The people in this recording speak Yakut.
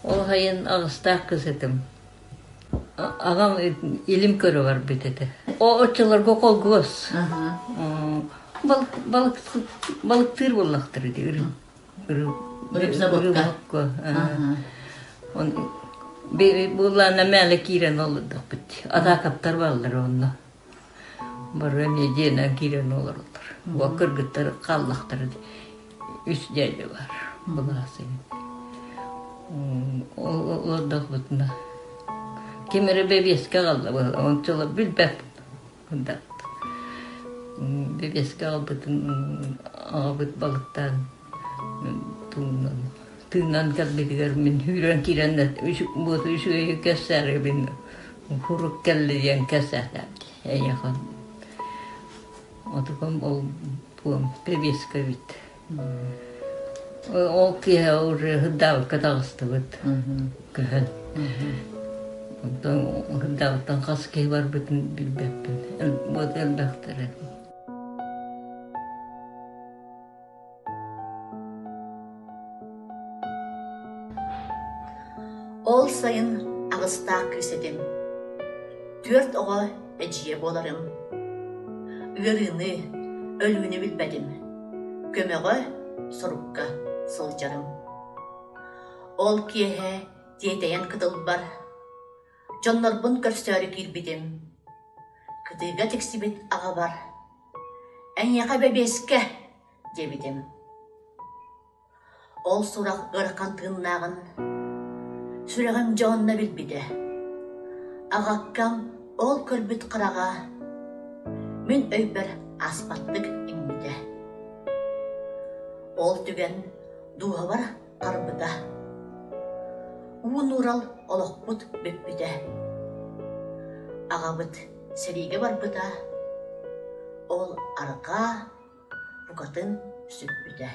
Ол сайын аҕыстаах кыс этим. Аҕам илим көрө барбыт этэ. Оччолорго холкуос. Балык балыктыыр буоллахтара дии Рыбзаводка. Буоллаана мээлэ киирэн олордохпут. Атаакаптар бааллар онно. Бары эмиэ дьиэнэн киирэн олороллор. Бу кыргыттар хааллахтара үс дядя бар былаас Олордохпутуна ким эрэ бэбиэскэ аҕалла ончула билбэппин Бэбиэскэ аҕалбытын аҕабыт балыктаан тыынан тыынан кэлбитигэр мин сүүрэн киирэн буоту үчүгэйи кэпсээрибин хурук кэллэ диэн кэпсээтэ эйиэхэ отукум ол буом бэбиэскэ эбит Ол киэһэ уже Һырдаабыкка таҕыстыбыт көһөн. Онтон Һырдаабыттан хас киһи барбытын билбэппин. Вот элбэхтэрэ. Ол сайын аҕыстаах кыыс этим. Түөрт оҕо эдьиийэ буоларым. Ыарыыны, өлүүнү билбэтим. Көмөҕө, сорукка сылдьарым. Ол киэһэ тиэтэйэн кытылбар дьоннорбун көрсөөрү киирбитим. Кытыыга тиксибит аҕабар «Эйиэхэ бэбиэскэ» диэбитим. Ол сурах ыарахан тыыннааҕын сүрэҕим дьэ онно билбитэ. Аҕаккам ол көрбүт хараҕа мин өйбөр ааспаттык иҥмитэ. Ол түгэн дууһабар харбыта. Уу нуурал олохпут бүппүтэ. Аҕабыт сэриигэ барбыта, ол арҕаа букатын сүппүтэ.